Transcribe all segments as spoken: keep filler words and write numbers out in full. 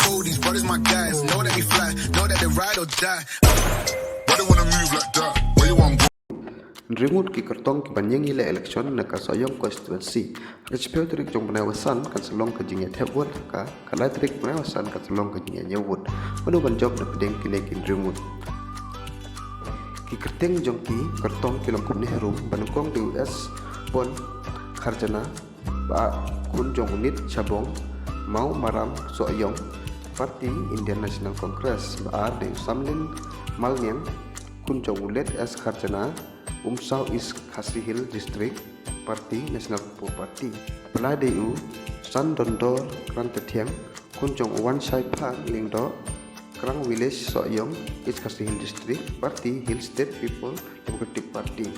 Oh, these brothers my guys. Know that we fly, know that they ride or die. Why they wanna move like that? Where you want? Hynriew ngut ki kyrtong ki ban ïeng ïaleh election na ka Sohiong constituency. Ha ka shiphew tarik jong u bnai Wahsan kan sa long ka jingïathep vote, ha ka lai tarik bnai Wahsan kan sa long ka jingïañiew vote. Mano ban jop na pdeng kine ki hynriew ngut? Ki kyrteng jong ki kyrtong ki long kumne harum. Ba nyngkong dei u S Pon Kharjana, ba ar khun jong u Nit Shabong Mawmaram Sohiong, party Indian National Congress. Ba ar dei u Samlin Malniang, khun jong u Late S Kharjana, Umsaw, East Khasi Hills District, party National People Party. Ba lai dei u Sandondor Krantathiang, khun jong u Wanshai Phang Lyngdoh, Krang Village, Sohiong, East Khasi Hills District, party Hill State People Democratic Party.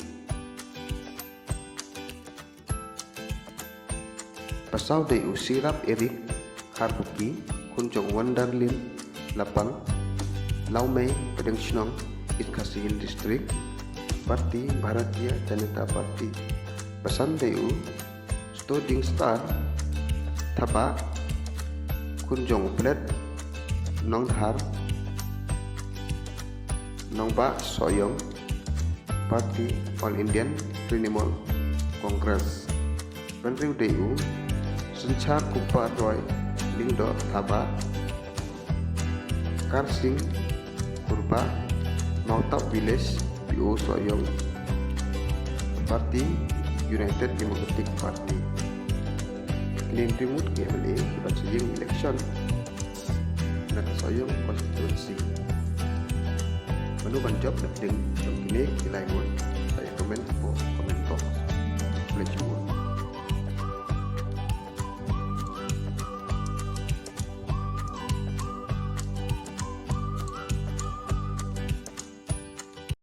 Ba saw dei u Sirap Eric Kharbuki, khun jong u Wandarlin Lapang, Lawmei, Pdeng Shnong, East Khasi Hills District, party Bharatiya Janata Party. Ba san dei u Stodingstar Thabah, khun jong u Plet Nongdhar Nongbah, Sohiong, party All Indian Trinamool Congress. Ba hynriew dei u Synshar Kupa Roy Lyngdoh Thabah, Karsing Kurbah, Mawtap Village, P O Sohiong, party United Democratic Party. Kine hynriew ngut ki M L A ki ban sa ïeng election na ka Sohiong constituency. Mano ban jop na pdeng jong kine ki lai ngut? Sa ïa comment hapoh comment box. Khublei shibun.